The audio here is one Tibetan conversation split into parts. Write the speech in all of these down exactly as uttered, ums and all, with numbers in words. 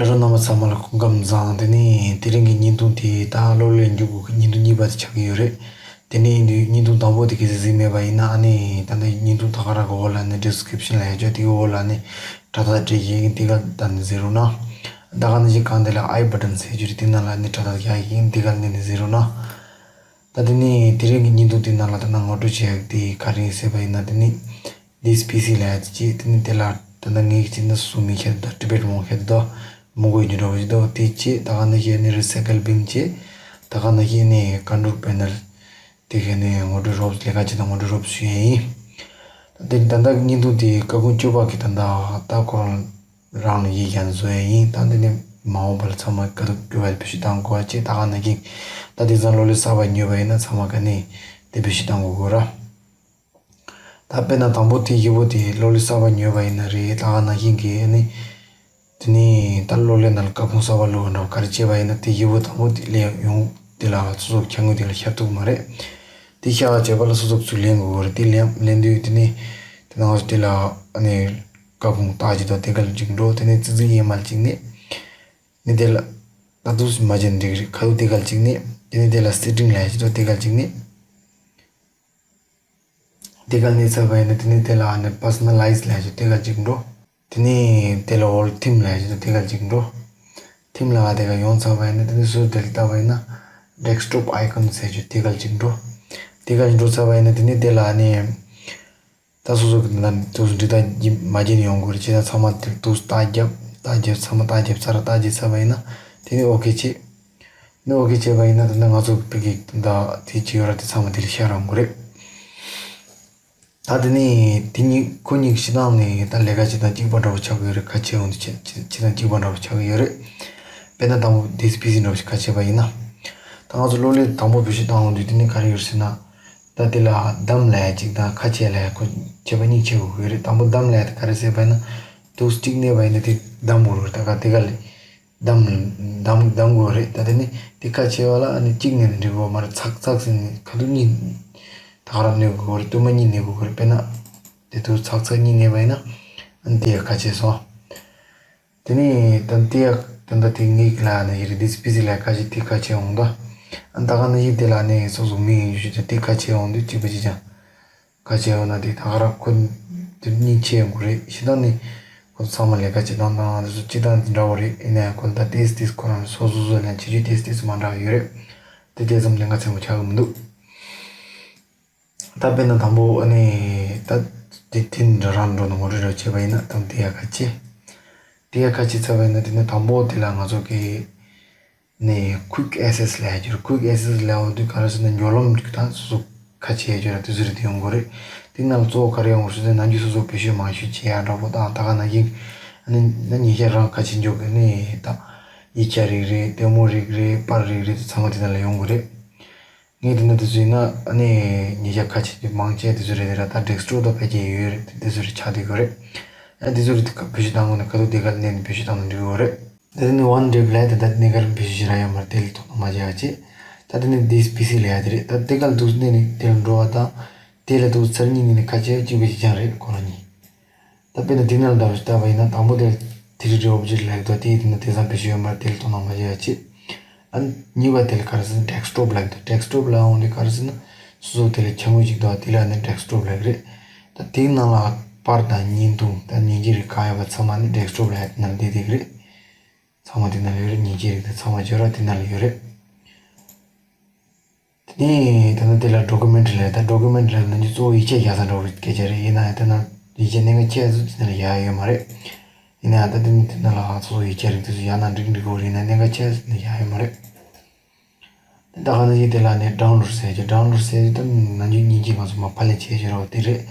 ལྷན་རྒྱས་རྣམ་པ་ཚང་མ་ལ་སྐུ་ཁམས་བཟང་། དེ་ནས་དེ་རིང་གི་བརྙན་ཐུང་དེ་ད་གློག་ཀླད་མཇུག་གི་བརྙན་ཐུང་གཉིས་པ་དེ་ཆགས་ཀྱི་ཡོད་རེད། དེ་ནས་འདི་བརྙན་ཐུང་དང་པོ་དེ་གལ་སྲིད་གཟིགས་མེད་པ་ཡིན་ན། ཨ་ནི་ད་ལྟ་བརྙན་ཐུང་ད་ག་རང་གི་འོག་ལ་ནི་ཌི་སི་ཀི་རིབ་ཤན་ལ་ཡོད་ཅོག་དེའི་འོག་ལ་ནི་དྲ་ཐག་སྤྲད་ཡིན། དེ་ག་ད་ནི་གཟིགས་རོགས་གནང་། ད་ག་ནང་བཞིན་གང་དེ་ལ་ཨའི་བ་ཊན་ཟེར་རྒྱུ་རེད། དེ་ནང་ལ་ནི་དྲ་ཐག་རྒྱག་ཡིན། དེ་ག་ནི་ནི་གཟིགས་རོགས་གནང་། ད་དེ་ནས་དེ་རིང་གི་བརྙན་ཐུང་དེ་ནང་ལ་ད་ནང་ངོ་སྤྲོད་བྱེད་ཡག་དེ་ག་རེ་ཡིན་ཟེར་བ་ཡིན་ན། དེ་ནི་ཌི་སི་པི་སི་ལབ་ཡག་དེ་ཅིག་དེ་ནི་དེ་ལ་ད་ནང་ངེད་ཀྱི་ཅི་ན་སུ་མི་ཁྱེར་དོ། ཊི་བེཊ་མོང་ཁྱེར་དོ། མོང་གོ་ཡི་འགྲོ་བ་ཞིག་དོ། དེ་ཅེ་ད་ག་ནང་བཞིན་ནི་རི་སའི་ཀལ་བིན་ཅེ་ད་ག་ནང་བཞིན་ནི་ཀོན་ཊུར་པེ་ནལ་དེ་ག་ནི་ངོ་སྤྲོད་རོབ་ལས་ཀ་ཅིག་དང་ངོ་སྤྲོད་རོབ་ཞུ་ཡ་ཡིན། ད་དེ་ད་ལྟ་བརྙན་ཐུང་དེ་སྐར་ཁུང་བཅུ་པ་གི་ད་ལྟ་ད་ཁོ་རང་རང་ལ་ཡིག་ཡང་བཟོ་ཡ་ཡིན། ད་འདི་ནི་མ་འོངས་པ་ལ་ཚང་མ་དཀའ་སྡུག་སྐྱོ་བ་བེད་སྤྱོད་བཏང་དགོས་པ་ཅེས་ད་ག་ནང་བཞིན་ད་དེང་སང་གློག་ཀླད་གསར་པ་ཉོས་པ་ཡིན་ན་ཚང་མ་ག་ནས་དེ་བེད་སྤྱོད་བཏང་དགོས་དགོས་ར། ད་དཔེར་ན་དང་པོ་དེ་བཞི་པོ་དེ་གློག་ཀླད་གསར་པ་ཉོས་པ་ཡིན་ན་རེད། ད་ག་ནང་བཞིན་གི་ནི་དེ་ནི་ད་གློག་ཀླད་ནང་ལ་སྐར་ཁུང་གསར་པ་བླུགས་པ་འདྲ་བོ་ག་རེ་བྱས་པ་ཡིན་ན་དེ་བཞི་པོ་དང་པོ་དེ་ལེན་ཡོང་དེ་ལ་སོ་སོ་ཁྱད་དངོས་དེ་ལ་ཤར་ཐུབ་མ་རེད། དེ་ཤར་བ་བྱས་པ་ལ་སོ་སོ་ཚུར་ལེན་དགོས་རེད། དེ་ལེན་ལེན་དུས་དེ་ནི་དེ་ནང་དེ་ལ་ནི་སྐར་ཁུང་རྟགས་ཅིག་དང་དེ་ག་ལ་ཅིག་འགྲོ། དེ་ནས་ཙི་ཙི་ཡེ་མལ་ཅིག་ནི་ནི་དེ་ལ་ད་དུས་མ་བྱས་འགྲིག་རེད། ཁ་ཐུག་དེ་ག་ལ་ཅིག་ནི་དེ་ནི་དེ་ལ་སེ་ཊིང་ལབ་ཅིག་དང་དེ་ག་ལ་ཅིག་ནི་དེ་ག་ལ་ནི་ཚར་བ་ཡིན་ན་དེ་ནི་དེ་ལ་ནི་པར་སོ་ན་ལའི་ཛི་ལབ་ཅིག་དེ་ག་ལ་ཅིག་འགྲོ། དེ་ནི་དེ་ལ་ཨོལ་ཐིམ་ལབ་ཅིག་དང་དེ་ག་ལ་ཅིག་འགྲོ། ཐིམ་ལ་དེ་ག་ཡོང་ཚར་བ་ཡིན་ན་དེ་ནི་སུ་དེ་ལ་བལྟ་བ་ཡིན་ན་ཌེ་སི་ཊོབ་ཨའི་ཀོན་ཟེར་ཅིག་དེ་ག་ལ་ཅིག་འགྲོ། དེ་ག་ལ་འགྲོ་ཚར་བ་ཡིན་ན་དེ་ནི་དེ་ལ་ནི་ད་སོ་སོ་གི་ད་དུས་འབྲི་སྟངས་ཀྱི་མ་བརྗེད་ཡོང་དགོས་རེད། བྱས་ན་ཚང་མ་དེ་དུས་རྟགས་རྒྱབ་རྟགས་རྒྱབ་ཚང་མ་རྟགས་རྒྱབ་ཚར་རྟགས་རྒྱབ་ཚར་བ་ཡིན་ན་དེ་ནི་ཨོ་ཁེ་བྱེད། ནི་ཨོ་ཁེ་བྱས་པ་ཡིན་ན་ད་ནི་ང་ཚོ་བོད་ཀྱི་ད་དེ་ཅི་ཡོད་ར་དེ་ཚང་མ་དེ་ལ་ཤར་ཡོང་དགོས་རེད། ད་དེ་ནི་དེ་གཉིས་ཁོ་གཉིས་ཀྱི་སྤྱི་བཏང་ནས་ད་ལས་ཀ་བྱེད་སྟངས་གཅིག་པ་འདྲ་བོ་ཆགས་ཀྱི་ཡོད་རེད། ཁ་ཕྱེ་ཡོང་དུས་ཆེ་ཆེ་ཆེ་སྟངས་གཅིག་པ་འདྲ་བོ་ཆགས་ཀྱི་ཡོད་རེད། དཔེར་ན་དང་པོ་ཌི་སི་པི་སི་འདྲ་བོ་ཞིག་ཁ་ཕྱེ་བ་ཡིན་ན། ད་ང་ཚོ་གློག་ཀླད་དང་པོ་བེད་སྤྱོད་བཏང་ཡོང་དུས་དེ་ནི་ག་རེ་ཡོད་ཟེར་ན། ད་དེ་ལ་སྡམ་ལབ་ཡ་གཅིག་དང་ཁ་ཕྱེ་ལབ་ཡ་ཁོ་ཁྱད་པར་གཉིས་ཕྱེ་དགོས་ཀྱི་རེད། དང་པོ་སྡམ་ལབ་ཡ་དེ་ག་རེ་ཟེར་བ་ཡིན་ན། དུས་གཅིག་གནས་པ་ཡིན་ན་དེ་སྡམ་དགོས་རེད། ད་ག་དེ་ག་ལས་སྡམ་སྡམ་སྡམ་དགོས་རེད། ད་དེ་ནི་དེ་ཁ་ཕྱེ་བ་ལ་ཨ་ནི་གཅིག་གནས་ན་འགྲིག་གོ་མ་རེད། ཚག་ཚག་ཟེར་ནས་ཁ་ཐུག་གཉིས་ད་ག་རང་གནས་དགོས་རེད། སྟོད་མ་གཉིས་གནས་དགོས་རེད། དཔེར་ན་དེ་དུས་ཚག་ཚག་གཉིས་གནས་པ་ཡིན་ན་ཨ་ནི་དེ་ཡ་ཁ་ཕྱེ་སོང་། དེ་ནས་ད་དེ་ཡ་ད་ད་དེ་ངེད་ལ་ནི་ཡི་རི་དེ་སི་པི་སི་ལ་ཁ་ཕྱེ་དེ་ཁ་ཕྱེ་འོང་ད། ཨ་ད་ག་ནི་ཡི་དེ་ལ་ནི་སོ་སོ་མི་ཡིན་ཞུ་ཅེ་དེ་ཁ་ཕྱེ་འོང་དུས་གཅིག་པ་གཅིག་ཀྱང་ཁ་ཕྱེ་འོང་ན་དེ་ད་ག་ར་ཁོ་དེ་གཉིས་ཕྱེ་ཡོང་གི་རེད། ཤི་ད་ནི་ཁོ་ཚང་མ་ལས་ཀ་བྱེད་སྟངས་དང་དེ་ཚོ་སྤྱི་བཏང་དེ་འདྲ་བོ་རེད། ཡིན་ན་ཡང་ཁོ་ད་ཏེས་ཏེས་ཁོ་རང་སོ་སོ་སོ་ལ་ཁྱད་ཆོས་ཏེས་ཏེས་མ་འདྲ་བ་ཡོད་རེད། དེ་དེ་ཙམ་ལས་ཀ་ཚན་པོ་ཆགས་གི་མི་འདུག་ད་དཔེར་ན་དང་པོ་ཨ་ནི་ད་དེ་དེ་འདྲ་རང་འགྲོ་ན་ངོ་སྤྲོད་རེ་བྱས་པ་ཡིན་ན་དང་དེ་ཡ་ཁ་ཕྱེ། དེ་ཡ་ཁ་ཕྱེ་ཚར་བ་ཡིན་ན་དེ་ནི་དང་པོ་དེ་ལ་ང་ཚོ་གི་ནི་quick access ལབ་ཡ་ཅིག་རེད། quick access ལབ་ཡ་དེ་ག་རེ་ཟེར་ན་འགྲོ་ལམ་དང་སོ་སོ་ཁ་ཕྱེ་ཡ་ཅིག་ར་དེ་ཚོ་རེད། དེ་ཡོང་གི་རེད། དེ་ནང་ལ་གཙོ་བོ་ག་རེ་ཡོང་གི་རེད་ཟེར་ན་ནམ་རྒྱུན་སོ་སོ་བེད་སྤྱོད་མང་ཤོས་བྱེད་ཡ་འདྲ་པོ་དང་ད་ག་ནང་བཞིན་ཨ་ནི་ན་ཉེ་ཆར་རང་ཁ་ཕྱེ་འཇོག་གི་ནི་ད་ཡིག་ཆ་རིགས་རེད། ལྟད་མོ་རིགས་རེད། པར་རིགས་རེད། དེ་ཚང་མ་དེ་ནང་ལ་ཡོང་གི་རེད། ངས་དེ་འདྲ་དེ་ཚོ་ཡིན་ན་ཨ་ནི་ཉེ་ཆར་ཁ་ཕྱེ་དེ་མང་ཆེ་དེ་ཚོ་རེད། དེ་ར་ད་ཌེ་སི་ཊོབ་དང་ཕལ་ཆེར་ཡོད་རེད། དེ་ཚོ་རེད་ཆགས་བསྡད་ཡོད་རེད། ཨ་དེ་ཚོ་རེད་དེ་བེད་སྤྱོད་བཏང་དགོས་ན་ཁ་ཐུག་དེ་ག་ལ་གནས་ནས་བེད་སྤྱོད་བཏང་ན་འགྲིག་གི་རེད། ད་དེ་ནི་ཝན་ཌི་རའིབ་ལབ་ཡ་དེ་ད་གནས་ག་རེ་བེད་སྤྱོད་བྱེད་ར་ཡོད་མ་རེད། དེ་ལ་དོ་སྣང་མ་བྱེད་ཡ་བྱེད། ད་དེ་ནི་ཌི་སི་པི་སི་ལབ་ཡ་དེ་རེད། ད་དེ་ག་ལ་འདུག་གནས་ནས་དེ་ལ་འགྲོ་བ་དང་དེ་ལ་འདུག་ཚར་གཉིས་གནས་ནས་ཁ་ཕྱེ་གཅིག་པ་གཅིག་རྐྱང་རེད་ཁོ་རང་གཉིས། ད་དཔེར་ན་དེ་ནང་ལ་ལྟ་བ་ཞིག་བལྟས་པ་ཡིན་ན་དང་པོ་དེ་ཐི་རི་ཌི་ཨོབ་ཇེག་ལབ་ཀྱི་འདུག་དེ་ཡིན་ན་དེང་སང་བེད་སྤྱོད་ཡོད་མ་རེད། དེ་ལ་དོ་སྣང་མ་བྱེད་ཡ་བྱེད། ཨ་གཉིས་པ་དེ་ལ་ག་རེ་ཟེར་ན་ཌེ་སི་ཊོབ་ལབ་ཀྱི་འདུག་ཌེ་སི་ཊོབ་ལབ་འོང་དེ་ག་རེ་ཟེར་ན་སོ་སོ་དེ་ལ་ཁྱབ་ངོས་ཅིག་འདུག་དེ་ལ་ནི་ཌེ་སི་ཊོབ་ལབ་ཀྱི་རེད། ད་དེའི་ནང་ལ་པར་དང་བརྙན་ཐུང་དང་མཉེན་ཆས་རིགས་གང་ཡོད་པ་ཚང་མ་ནི་ཌེ་སི་ཊོབ་ལབ་ཡ་དེ་ནང་བསྡད་བསྡད་ཀྱི་རེད། ཚང་མ་དེ་ནང་ལ་ཡོད་རེད། མཉེན་ཆས་རིགས་དང་ཚང་མ་བརྗོད་ར་དེ་ནང་ལ་ཡོད་རེད། དེ་ནས་ད་ནི་དེ་ལ་ཌོ་ཀུ་མེན་ཊི་ལབ། ད་ཌོ་ཀུ་མེན་ཊི་ལབ་ན་ནི་གཙོ་བོ་ཡིག་ཆ་བཞག་ས་འདྲ་བོ་སྐད་ཆ་རེད། ཡིན་ན་ཡང་དེ་ན་ཡིག་ཆ་གནད་འགག་ཆེ་ས་ཚོ་དེ་ན་ལ་བཞག་ཡོད་མ་རེད། ཡིན་ན་ཡང་ད་དེ་ནི་དེ་ན་ལ་ང་ཚོ་ཡིག་ཆ་རིགས་དེ་ཚོ་བཞག་ན་འགྲིག་འགྲིག་གི་རེད། ཡིན་ན་གནད་འགག་ཆེ་ས་དེ་ན་བཞག་ཡོད་མ་རེད། ད་ག་ནང་བཞིན་དེ་ལ་ནི་ཌའུན་ལོཌ་ཟེར་གྱི། ཌའུན་ལོཌ་ཟེར་གྱི་ད་ནམ་རྒྱུན་མཉེན་ཆས་ང་ཚོ་མར་ཕབ་ལེན་བྱེད་ཀྱི་རེད་པ། དེ་རེད།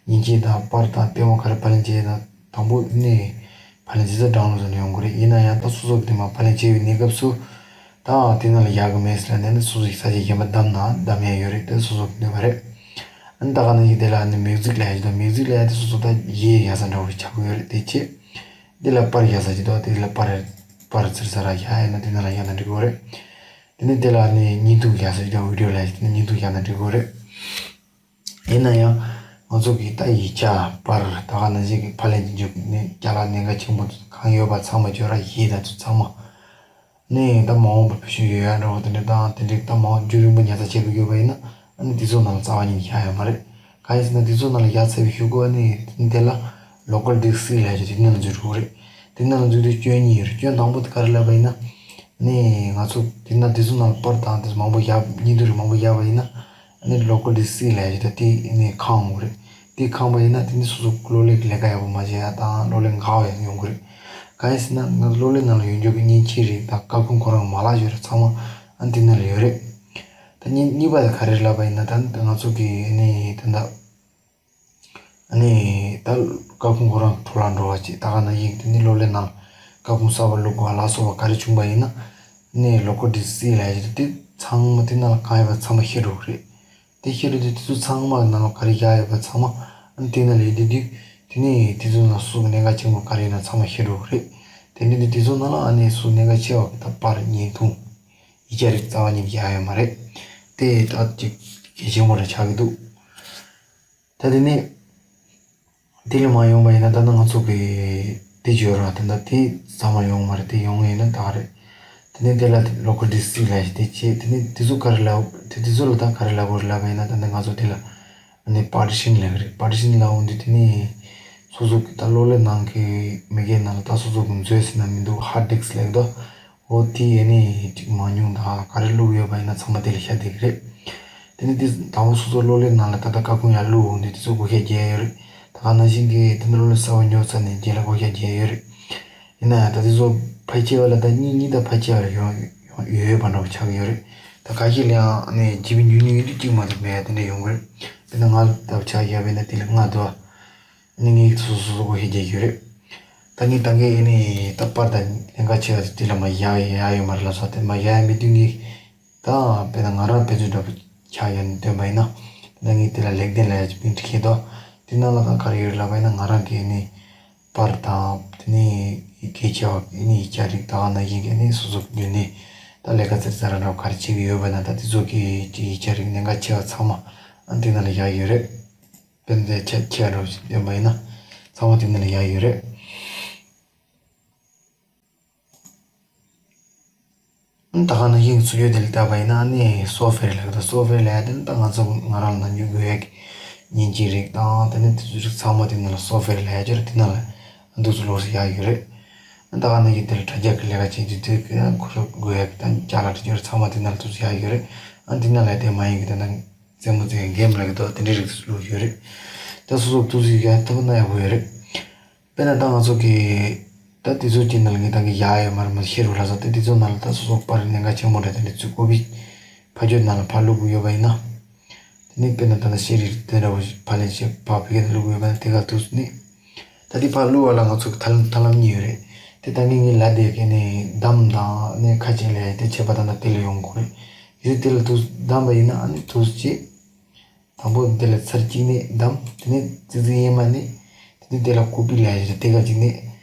མཉེན་ཆས་དང་པར་དང་ལྟད་མོ་ག་རེ་ཕབ་ལེན་བྱེད་ན་དང་པོ་ནི་ཕབ་ལེན་བྱེད་ས་ཌའུན་ལོཌ་ཟེར་ནས་ཡོང་གི་རེད། ཡིན་ན་ཡང་ད་སོ་སོ་གི་དེ་མར་ཕབ་ལེན་བྱས་པའི་གནས་སྐབས་སུ་ད་དེ་ནང་ལ་བཞག་གི་མེད་ཟེར་ལབ་ནས་ནི་སོ་སོ་ཡི་ས་ཆ་གཞན་པ་བདམས་ན་བདམས་ཡ་ཡོད་རེད། དེ་སོ་སོ་གི་ནུས་པ་རེད། ཨ་ནི་ད་ག་ནང་བཞིན་དེ་ལ་ནི་མིའུ་ཟིག་ལབ་ཡ་ཞིག་དང་། མིའུ་ཟིག་ལབ་ཡ་དེ་སོ་སོ་ད་གཞས་བཞག་ས་འདྲ་བོ་ཞིག་ཆགས་ཀྱི་ཡོད་རེད། དེ་བྱས་དེ་ལ་པར་བཞག་ས་ཞིག་དང་། དེ་ལ་པར་པར་བཙིར་ས་ར་བཞག་ཡ་ན་དེ་ནང་ལ་བཞག་ན་འགྲིག་གི་རེད། དེ་ནས་དེ་ལ་ནི་བརྙན་ཐུང་བཞག་ས་ཞིག་དང་། བི་ཌི་ཡོ་ལབ་ཡ་ཞིག་དེ་ནི་བརྙན་ཐུང་བཞག་ན་འགྲིག་གི་རེད། ཡིན་ན་ཡང་ ང་ཚོ་གི་ད་ཡིག་ཆ་པར་ད་ག་ནང་བཞིན་གྱི་ཕབ་ལེན་བྱེད་རྒྱུ་གི་ནི་ཅ་ལག་གནད་འགག་ཆེན་པོ་གང་ཡོད་པ་ཚང་མ་འབྱོར་ར་ཡིག་དང་ཚུ་ཚང་མ། ནི་ད་མ་འོངས་པ་བེད་སྤྱོད་ཡོད་ཡ་འགྲོ་བ་དེ་འདྲ་དང་དེ་འདྲའི་ད་མ་འོངས་རྒྱུན་རིང་པོ་ཉར་ཚགས་བྱེད་དགོས་ཡོད་པ་ཡིན་ན་ཨ་ནི་དེ་ཚོ་ནང་ལ་རྩ་བ་ཉིད་ནས་བཞག་ཡོད་མ་རེད། གང་ཡིན་ཟེར་ན་དེ་ཚོ་ནང་ལ་བཞག་ཚར་བའི་གཞུག་གུ་ཨ་ནི་དེ་ལ་local disk C ལབ་ཡ་ཅིག་དེ་ནང་ལ་འཛུལ་འགྲོ་གི་རེད། དེ་ནང་ལ་འཛུལ་དུས་སྐྱོན་གཉིས་ཡོད་རེད། སྐྱོན་དང་པོ་དེ་ག་རེ་ལབ་པ་ཡིན་ན། ནི་ང་ཚོ་དེ་ན་དེ་ཚོ་ནང་ལ་པར་དང་དེ་ཚོ་མང་པོ་བཞག་བརྙན་ཐུང་རིགས་མང་པོ་བཞག་པ་ཡིན་ན། ནི་local disk C ལབ་ཡ་ཅིག་ད་དེ་ནི་ཁེངས་ཡོང་གི་རེད། དེ་ཁེངས་པ་ཡིན་ན་དེ་ནི་སོ་སོ་གློག་ཀླད་ཀྱི་ལས་ཀ་ཡག་པོ་མ་བྱས་ཡ་དང་གློག་ཀླད་འགག་ཡ་ཡོང་གི་རེད། གང་ཡིན་ཟེར་ན་ང་ཚོ་གློག་ཀླད་ནང་ལ་ཡོད་རྒྱུ་གི་མཉེན་ཆས་རིགས་དང་སྐར་ཁུང་ཁོ་རང་མ་ལག་ཡོད་རེད། ཚང་མ་ཨ་ནི་དེ་ནང་ལ་ཡོད་རེད། ད་གཉིས་གཉིས་པ་དེ་ག་རེ་ལབ་པ་ཡིན་ན་ད་ང་ཚོ་གི་ནི་ད་ད། ཨ་ནི་ད་སྐར་ཁུང་ཁོ་རང་འཕྲོ་བརླག་འགྲོ་བ་ཅིག་ད་ག་ནང་བཞིན་དེ་ནི་གློག་ཀླད་ནང་སྐར་ཁུང་གསར་པ་བླུག་དགོས་ལ་སོགས་པ་ག་རེ་བྱུང་པ་ཡིན་ན། ནི་local disk C ལབ་ཡ་དེ་ཚང་མ་དེ་ནང་ལ་གང་ཡོད་པ་ཚང་མ་ཤི་འགྲོ་གི་རེད། དེ་ཤི་འགྲོ་དུས་དེ་ཚོ་ཚང་མ་ནང་ལ་ག་རེ་བཞག་ཡོད་པ་ཚང་མ་ཨ་ནི་དེ་ནང་ལ་ཡོད་དུས་དེ་ནི་དེ་ཚོ་ནང་སུ་གནད་འགག་ཆེན་པོ་ག་རེ་ཡིན་ན་ཚང་མ་ཤི་འགྲོ་གི་རེད། དེ་འདྲ་དུས་དེ་ཚོ་ནང་ལ་ཨ་ནི་སུ་གནད་འགག་ཆེ་བ་གི་ད་པར་བརྙན་ཐུང་ཡིག་ཆ་རིགས་རྩ་བ་ཉིད་ནས་བཞག་ཡོད་མ་རེད། དེ་ད་ཅིག་གལ་ཆེན་པོ་རེ་ཆགས་ཀྱི་འདུག་ད་དེ་ནས་དེ་ལས་མ་ཡོང་བ་ཡིན་ན་ད་ནི་ང་ཚོ་གི་དེ་བརྗོད་ར་ད་ད་དེ་ཚང་མ་ཡོང་མ་རེད། དེ་ཡོང་ཡིན་ན་ད་རེད། དེ་ནས་དེ་ལ་local disk ལབ་ཞིག་དེ་བྱས་དེ་ནས་དེ་ཚོ་ག་རེ་ལབ་དེ་དེ་ཚོ་ལ་ད་ག་རེ་ལབ་དགོས་རེད་ལབ་པ་ཡིན་ན་ད་ནི་ང་ཚོ་དེ་ལ་ནི་partition ལབ་གི་རེད། partition ལབ་འོང་དུས་དེ་ནས་སོ་སོ་གི་ད་གློག་ཀླད་ནང་གི་མི་སྒེར་ནང་ལ་ད་སོ་སོ་གི་མཛོད་ཟེར་ན་མི་འདུག hard disk ལབ་གི་འདུག་འོ་དེ་ཡས་ནས་ཅིག་མང་ཉུང་དང་ག་རེ་བླུགས་ཡོད་པ་ཡིན་ན་ཚང་མ་དེ་ལ་བཞག་བསྡད་ཀྱི་རེད། དེ་ནས་དེ་དང་པོ་སོ་སོ་གློག་ཀླད་ནང་ལ་ད་ལྟ་སྐར་ཁུང་ཡར་བླུགས་འོང་དུས་དེ་ཚོ་བགོ་བཤའ་རྒྱག་ཡོད་རེད། ད་ག་ནང་བཞིན་གྱི་དེ་འདྲ་གློག་ཀླད་གསར་པ་ཉོ་ཚར་ནས་རྗེས་ལ་བགོ་བཤའ་རྒྱག་ཡོད་རེད། ཡིན་ན་ཡང་ད་དེ་ཚོ་ཕལ་ཆེ་བ་ལ་ད་གཉིས་གཉིས་དང་ཕལ་ཆེ་བ་ལ་ཡོང་ཡོང་ཡོད་པ་འདྲ་བོ་ཆགས་ཀྱི་ཡོད་རེད། ད་ཁ་ཤས་ལ་ཡང་ནས་ཇི་བི་ཉུང་ཉུང་ཡིན་དུས་གཅིག་མ་གཏོགས་མེད་དེ་འདྲ་ཡོང་གི་རེད། དཔེར་ན་ང་ལ་ལྟ་བུ་ཆགས་ཡོད་པས་ན་དེ་ལ་ལྔ་འདུག་ནི་ངས་སོ་སོ་སོ་སོ་བགོ་བཤའ་རྒྱག་རྒྱུ་རེད། ད་ངས་ད་གིན་ཨེ་ནི་ད་པར་དང་ལེན་ག་ཆེ་བ་དེ་ལ་མ་བཞག་ཡ་ཡོད་མ་རེད་ལབ་སོང་། དེ་མ་བཞག་ཡ་མེད་དུས་ངས་ད་དཔེར་ན་ང་རང་དཔེ་མཚོན་འདྲ་པོ་ཆགས་ཡ་ནི་སྟོན་པ་ཡིན་ན། ད་ངས་དེ་ལ་ལེགས་ལྡན་ལབ་ཡ་ཅིག་མིང་བྲིས་ཤེས་དོ། དེ་ནང་ལ་ད་ག་རེ་ཡོད་རེད་ལབ་པ་ཡིན་ན་ང་རང་གི་ཨེ་ནི་པར་དང་དེ་ནི་གལ་ཆེ་བ་ཨེ་ནི་ཡིག་ཆ་རིགས་ད་ག་ནང་བཞིན་གྱི་ཨེ་ནི་སོ་སོ་རྒྱུན་ནས་ད་ལས་ཀ་ཙེར་ཙེར་ར་འདྲ་པོ་ག་རེ་བྱེད་ཀྱི་ཡོད་པ་ན་ད་དེ་ཚོ་གི་ཡིག་ཆ་རིགས་གནད་འགག་ཆེ་བ་ཚང་མ་ཨ་དེ་ནང་ལ་བཞག་ཡོད་རེད། དཔེར་ན་དེ་ཆ་ཆེ་བ་འདྲ་པོ་ཞིག་སྟོན་པ་ཡིན་ན་ཚང་མ་དེ་ནང་ལ་བཞག་ཡོད་རེད། ད་ག་ནང་བཞིན་གྱི་སུ་ཡོད་དེ་ལ་བལྟས་པ་ཡིན་ན་ནི་software ལབ་ཀྱི་འདུག software ལབ་ཡ་དེ་ནི་ད་ང་ཚོ་ང་རང་ལ་ནམ་རྒྱུན་དགོས་ཡ་གི་མཉེན་ཆས་རིགས་དང་དེ་ནི་དེ་ཚོ་རིགས་ཚང་མ་དེ་ནང་ལ་software ལབ་ཡ་ཅིག་རེད། དེ་ནང་ལ་འདུག་སེ་ལོགས་སུ་བཞག་ཡོད་རེད། ད་ག་ནང་བཞིན་དེ་ལ་དྲ་རྒྱ་གི་ལས་ཀ་བྱེད་དུས་དེ་གི་ཁོ་ཚོ་དགོས་ཡ་གི་ད་ཅ་ལག་དེ་ཚོ་རིགས་ཚང་མ་དེ་ནང་ལ་འདུག་སེ་བཞག་ཡོད་རེད། ཨ་དེ་ནང་ལ་དེ་མ་ཡིན་གི་ད་ནང་རྩེད་མོ་རྩེ་ཡ་གེམ་ལབ་ཀྱི་འདུག་དེ་འདྲའི་རིགས་དེ་ཚོ་ཡོད་རེད། ད་སོ་སོ་འདུག་སེ་བཞག་ཐུབ་ན་ཡག་པོ་ཡོད་རེད། དཔེར་ན་ད་ང་ཚོ་གི་ད་དེ་ཚོ་གི་ནང་ལ་ངས་ད་གིན་བཞག་ཡོད་མ་རེད་མ་ཤེས་རུ་ལ་ས་དེ་དེ་ཚོ་ནང་ལ་ད་སོ་སོ་པར་གནད་འགག་ཆེན་པོ་འདྲ་དེ་འདྲ་ཚུར་ཀོ་པི་ཕར་ཕྱོགས་ནང་ལ་ཕར་བླུག་གི་ཡོད་པ་ཡིན་ན། དེ་ནས་དཔེར་ན་ད་ལྟ་ཤེས་རིག་དེ་འདྲ་བོ་ཞིག་ཕར་ལེན་བྱེད་ཕར་བོད་སྐད་དུ་བླུག་གི་ཡོད་པ་ཡིན་ན་དེ་ག་དུས་ནི། ད་དེ་ཕར་བླུག་པ་ལ་ང་ཚོ་གི་ཐབས་ལམ་ཐབས་ལམ་གཉིས་ཡོད་རེད། དེ་ད་གིན་ངས་ལབ་བསྡད་མཁན་ནི་འདམ་དང་ནི་ཁ་ཆེ་ལས་དེ་བྱེད་པ་ད་ལྟ་དེ་ལ་ཡོང་དགོས་རེད། ཡིན་དེ་ལ་དུས་འདམ་པ་ཡིན་ན་ཨ་ནི་དུས་ཅིག་དང་པོ་འདི་ལ་ཚར་གཅིག་ནས་བདམས། དེ་ནས་ཙི་ཙི་གཡེར་མ་ནས། དེ་ནས་དེ་ལ་ཀོ་པི་ལབ་ཡ་ཞིག་དེ་ག་གཅིག་ནས།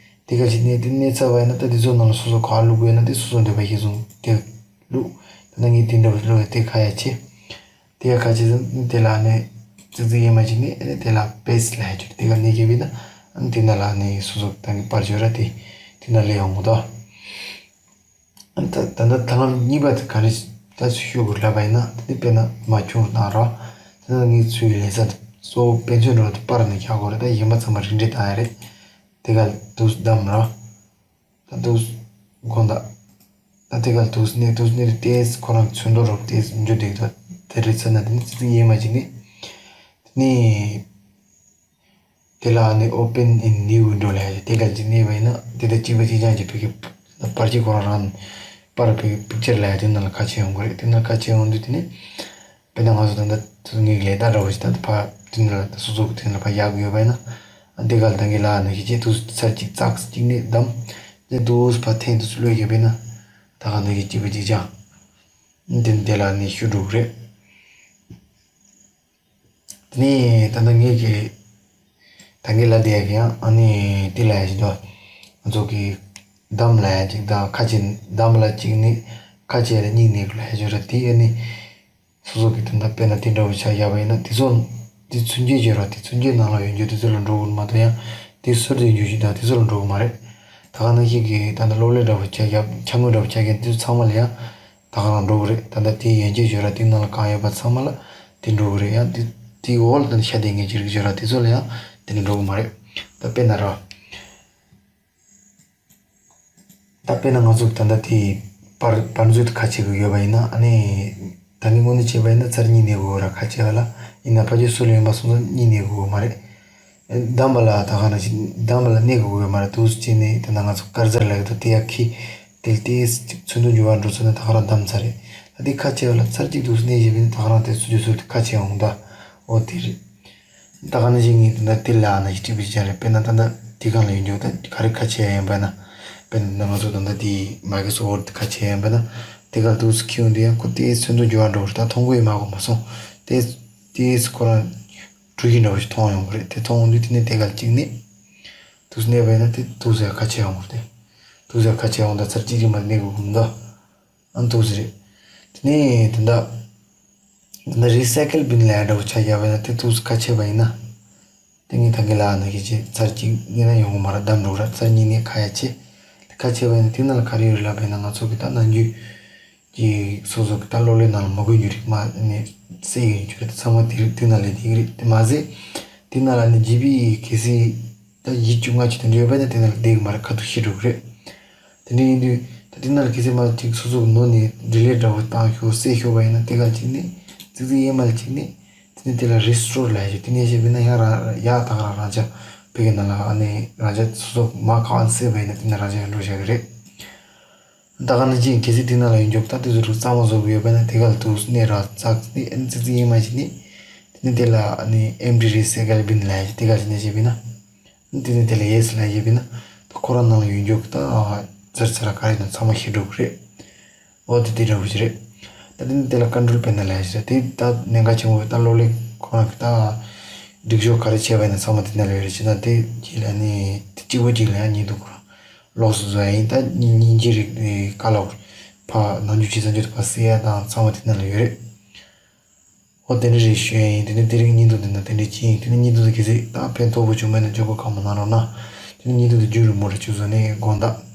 དེ་ག་གཅིག་ནས་དེ་ནས་ཚར་བ་ཡིན་ན་ད་དེ་ཚོ་ནང་ལ་སོ་སོ་ག་བླུག་དགོས་ན་དེ་སོ་སོ་འདོད་པ་གཞིར་བཟུང་དེ་བླུག་ད་ནང་ངས་དེ་འདྲ་བ་བླུག་ཡ་དེ་ཁ་ཡ་ཆེ། དེ་ཡ་ཁ་ཆེ་ཟིན་དེ་ལ་ནས་ཙི་ཙི་གཡེར་མ་གཅིག་ནས་ཨ་ནི་དེ་ལ་པེ་སི་ཊི་ལབ་ཡ་ཅིག་དེ་ག་ནས་གྱེས་པས་ན་ཨ་ནི་དེ་ན་ལ་ནས་སོ་སོ་ད་གི་པར་བརྗོད་ར་དེ་དེ་ན་ལས་ཡོང་གི་འདུག་ད་ད་ལྟ་ཐབས་ལམ་གཉིས་པ་དེ་ག་རེ་ད་ཞུ་དགོས་ལབ་པ་ཡིན་ན་དེ་དཔེར་ན་མ་བྱུང་ན་ར་དེ་ན་ངས་ཚུར་ལས་ས་གཙོ་བོ་དཔེ་མཚོན་འདྲ་བོ་དེ་པར་ནས་རྒྱག་དགོས་རེད། ད་གཞན་པ་ཚང་མ་རིན་བྲིས་བཏང་ཡ་རེད། དེ་ག་དུས་བདམས་ར་ད་དུས་དགོང་དག་ད་དེ་ག་དུས་ནས་དུས་ནས་ཏེས་ཁོ་རང་ཚོན་མདོག་རོབ་ཏེས་འཇུ་དེ་ད་དེ་རེད་ཚར་ན་དེ་ནས་ཙི་ཙི་གཡེར་མ་གཅིག་ནས་དེ་ནས། དེ་ལ་ནི་open in new window ལབ་ཡ་དེ་ག་ཅིག་གནོན་པ་ཡིན་ན་དེ་དང་གཅིག་པ་གཅིག་རྐྱང་གི་བོད་སྐད་པར་གྱི་ཁོ་རང་རང་པར་བོད་སྐད་picture ལབ་ཡ་དེ་ནང་ལ་ཁ་ཕྱེ་ཡོང་གི་རེད། དེ་ནང་ཁ་ཕྱེ་ཡོང་དུས་དེ་ནི་དཔེར་ན་ང་ཚོ་ད་ལྟ་དུས་ངེས་ཀྱི་ལས་ད་འདྲ་བོ་ཞིག་ད་ཕ་དེ་ནང་ལ་སོ་སོ་གི་དེ་ནང་ལ་ཕ་ཡག་གི་ཡོད་པ་ཡིན་ན་དེ་ག་ལ་ད་ངེས་ལ་ནི་ཤི་ཅེ་དུས་ཚར་གཅིག་ཙག་གཅིག་ནི་བདམས་ནི་དུས་ཕ་འཐེན་དུས་བློས་ཡོད་པ་ཡིན་ན་ད་ག་ནི་ཤི་གཅིག་པ་གཅིག་རྐྱང་དེ་ནི་དེ་ལ་ནི་ཤུ་འགྲོ་གི་རེད། དེ་ནས་ད་ལྟ་ངེད་ཀྱི་ད་ངེད་ལ་དེ་ཡ་གི་ཡང་ཨ་ནི་དེ་ལ་ཡ་ཞིག་འདུག་ང་ཚོ་གི་འདམ་ལ་ཡ་གཅིག་དང་ཁ་ཆེ་འདམ་ལ་གཅིག་ནི་ཁ་ཆེ་ལ་གཉིས་ནི་ལ་ཡ་ཞིག་རེད། དེ་ཨ་ནི་སོ་སོ་གི་ད་ལྟ་དཔེར་ན་དེ་འདྲ་བོ་ཆ་བཞག་པ་ཡིན་ན་དེ་ཚོ་ དེ་ཚུན་ཆད་བརྗོད་ར་དེ་ཚུན་ཆད་ནང་ལ་ཡོད་རྒྱུ་དེ་ཚོ་ལ་འགྲོ་དགོས་མ་གཏོགས་ཡང་དེ་ཟུར་དུ་ཡོད་རྒྱུ་ཞིག་དང་དེ་ཚོ་ལ་འགྲོ་དགོས་མ་རེད། ད་ག་ནང་བཞིན་གྱི་ད་ལྟ་གློག་ཀླད་འདྲ་པོ་ཆ་རྒྱབ་འཆར་ངོས་འདྲ་པོ་ཆ་རྒྱབ་དེ་ཚོ་ཚང་མ་ལ་ཡང་ད་ག་རང་འགྲོ་གི་རེད། ད་ལྟ་དེའི་ཡན་ཆད་བརྗོད་ར་དེ་ནང་ལ་གང་ཡོད་པ་ཚང་མ་ལ་དེ་འགྲོ་གི་རེད། ཡང་དེ་དེའི་འོག་ལ་ད་ལྟ་ཤ་དེ་ངན་ཅི་རིགས་བརྗོད་ར་དེ་ཚོ་ལ་ཡང་དེ་ནི་འགྲོ་གི་མ་རེད། ད་དཔེར་ན་ར། ད་དཔེར་ན་ང་ཚོ་ད་ལྟ་དེ་བར་བར་མཛོད་དུ་ཁ་ཕྱེ་གི་ཡོད་པ་ཡིན་ན། ཨ་ནི་ད་ནི་དངོས་གནས་བྱས་པ་ཡིན་ན་ཚར་གཉིས་གནས་དགོས་ར། ཁ་ཕྱེ་བ་ལ་ཡིན་ན་ཕ་གི་སུ་ལ་ཡིན་པ་སོང་ཙང་གཉིས་གནས་དགོས་མ་རེད། བདམས་པ་ལ་ད་ག་ནང་བཞིན་བདམས་པ་ལ་གནས་དགོས་ཡོད་མ་རེད། དུས་སུ་བྱས་ནས་ད་ནང་ང་ཚོ་དཀར་ཟར་ལ་ཡོད་དོ་དེ་ཡ་ཁི་དེ་དེ་ཚོན་མདོག་འགྱུར་བ་འགྲོ་ཚོད་ནས་ད་ག་རང་བདམས་ཚར་རེད། ད་དེ་ཁ་ཕྱེ་བ་ལ་ཚར་གཅིག་དུས་སུ་གནས་བཞིན་པ་ཡིན་ན་ད་ག་རང་དེ་སུ་ཇུ་སུ་དེ་ཁ་ཕྱེ་འོང་ད། འོ་དེ་རེད། ད་ག་ནང་བཞིན་ངས་ད་ལྟ་དེ་ལ་ཨ་ན་ཞིག་སྤྲད་པ་ཞིག་ཀྱང་རེད། དཔེར་ན་ད་ལྟ་དེ་གང་ལ་ཡོད་འཇོག་ད་ག་རེ་ཁ་ཕྱེ་ཡ་ཡིན་པ་ན། དཔེར་ན་ང་ཚོ་ད་ལྟ་དེ་མ་གི་སོ་ཝར་ཁ་ཕྱེ་ཡ་ཡིན་པ་ན། དེ་ག་ལ་དུས་སུ་ཁྱེར་ཡོང་དུས་ཡང་ཁོ་དེའི་ཚོན་མདོག་འགྱུར་བ་འགྲོ་རེད། ད་མཐོང་གི་ཡོད་མ་གོ་མ་སོང་། དེ་དེ་ཁོ་རང་གྲུ་བཞི་འདྲ་བོ་ཞིག་མཐོང་ཡོང་གི་རེད། དེ་མཐོང་ཡོང་དུས་དེ་ནས་དེ་ག་ལ་གཅིག་ནས་དུས་སུ་གནས་པ་ཡིན་ན་དེ་དུས་སུ་ཡང་ཁ་ཕྱེ་ཡོང་གི་རེད། དེ་དུས་སུ་ཡང་ཁ་ཕྱེ་ཡོང་ད་ཚར་གཅིག་རིང་མ་གནས་དགོས་གི་མི་འདུག་ཨ་འདུག་ཟེར་རེད། དེ་ནས་དེ་འདྲ། དེ་འདྲ་རི་སའི་ཀལ་བིན་ལ་ཡ་འདྲ་བོ་ཆ་བཞག་པ་ཡིན་ན་དེ་ཐུགས་སུ་ཁ་ཕྱེ་བ་ཡིན་ན། དེ་ངས་ད་གིན་ལ་ན་གི་ཅི་ཚར་གཅིག་ཡིན་ན་ཡོང་གི་མ་རེད། བདམས་འགྲོ་ར་ཚར་གཉིས་ནས་ཁ་ཡ་ཆེ། དེ་ཁ་ཕྱེ་བ་ཡིན་ན་དེ་ནང་ལ་ག་རེ་ཡོད་རེད་ལབ་པ་ཡིན་ན་ང་ཚོ་གི་ད་ནམ་རྒྱུན་གྱི་སོ་སོ་གི་ད་གློག་ཀླད་ནང་ལ་མ་དགོས་རྒྱུ་རིགས་མ་ནས་སེ་ཡོད་རྒྱུ་རེད། ཚང་མ་དེ་དེ་ནང་ལས་དེ་གི་རེད། དེ་མ་ཟད་དེ་ནང་ལ་ནི་ཇི་བི་གལ་སྲིད་ད་བཞི་བཅུ་ལྔ་བཅུ་དེ་འདྲ་ཡོད་པ་ཡིན་ན་དེ་ནང་ལ་བསྡད་གི་མ་རེད། ཁ་ཐུག་ཤི་འགྲོ་གི་རེད། དེ་འདྲ་ཡིན་དུས་ད་དེ་ནང་ལ་གལ་སྲིད་མ་ཅིག་སོ་སོ་གི་ནོར་ནས་ཌི་ལེཊ་འདྲ་བོ་བཏང་ཤོག་བསད་ཤོག་པ་ཡིན་ན་དེ་ག་ཅིག་ནས་ཙིག་ཙིག་ཡེ་མ་ལ་ཅིག་ནས་དེ་ནས་དེ་ལ་རི་སི་ཊོར་ལབ་ཡ་ཞིག་དེ་ནས་བཤད་པ་ཡིན་ན་ཡང་རང་ཡག་ད་ག་རང་རང་ཅག་བོད་ཀྱི་ནང་ལ་ཨ་ནི་རང་ཅག་སོ་སོ་མ་གང་བསད་པ་ཡིན་ན་དེ་ནས་རང་ཅག་ཡང་འགྲོ་བཞག་གི་རེད། ད་ག་ནང་བཞིན་གལ་སྲིད་དེ་ནང་ལ་ཡོད་མགྱོགས་ད་དེ་ཚོ་རིགས་གཙང་མ་བཟོ་གི་ཡོད་པ་ཡིན་ན་དེ་ག་ལ་དུས་སུ་གནས་ར་ཙག་ནས་ཨ་ནི་ཙིག་ཙིག་ཡེ་མ་ཅིག་ནས་དེ་ནས་དེ་ལ་ཨ་ནི་ཨེམ་ཌི་རི་སའི་ཀལ་བིན་ལབ་ཡ་ཞིག་དེ་ག་ཅིག་ནས་བཤད་པ་ཡིན་ན། དེ་ནས་དེ་ལ་ཡེ་སི་ལབ་ཡས་པས་ན་ད་ཁོ་རང་ནང་ལ་ཡོད་རྒྱུ་གི་ད་ཟེར་ཟེར་ག་རེ་དང་ཚང་མ་ཤེས་འགྲོ་གི་རེད། འོ་དེ་དེ་འདྲ་བོ་ཞིག་རེད། ད་དེ་ནས་དེ་ལ་ཀོན་ཊོལ་པེ་ནལ་ལབ་ཡས་ཞིག་རེད། དེ་ད་གནད་འགག་ཆེན་པོ་ད་གློག་ཀླད་ཁོ་རང་གི་ད་སྒྲིག་གཞི་ག་རེ་བྱས་པ་ཡིན་ན་ཚང་མ་དེ་ནང་ལ་ཡོད་རེད། བྱས་ཙང་དེ་གཅིག་ལ་ནི་དེ་གཅིག་པོ་གཅིག་ལ་ཡང་གཉིས་འདུག་ག་ལོགས་སུ་བཟོ་ཡ་ཡིན། ད་གཉིས་གཉིས་ཀྱི་རིགས་དེ་ག་ལོག་ཕ་ནང་འཇུག་བྱེད་ས་འཇུག་ཐུབ་པ་སེ་ཡ་དང་ཚང་མ་དེ་ནང་ལ་ཡོད་རེད། འོ་དེ་འདྲ་རེད་ཞུ་ཡ་ཡིན། དེ་ནས་དེ་རིང་བརྙན་ཐུང་འདི་ན་དེ་འདྲ་ཅིག་ཡིན། དེ་ནས་བརྙན་ཐུང་འདི་གལ་སྲིད་ད་ཕན་ཐོགས་པོ་བྱུང་མེད་ན་ཅོག་གོ་གང་མ་གནང་རོགས་གནང་། དེ་ནས་བརྙན་ཐུང་འདི་རྒྱུན་རིང་མོ་རེ་བྱུང་སོང་ནས་དགོངས་དག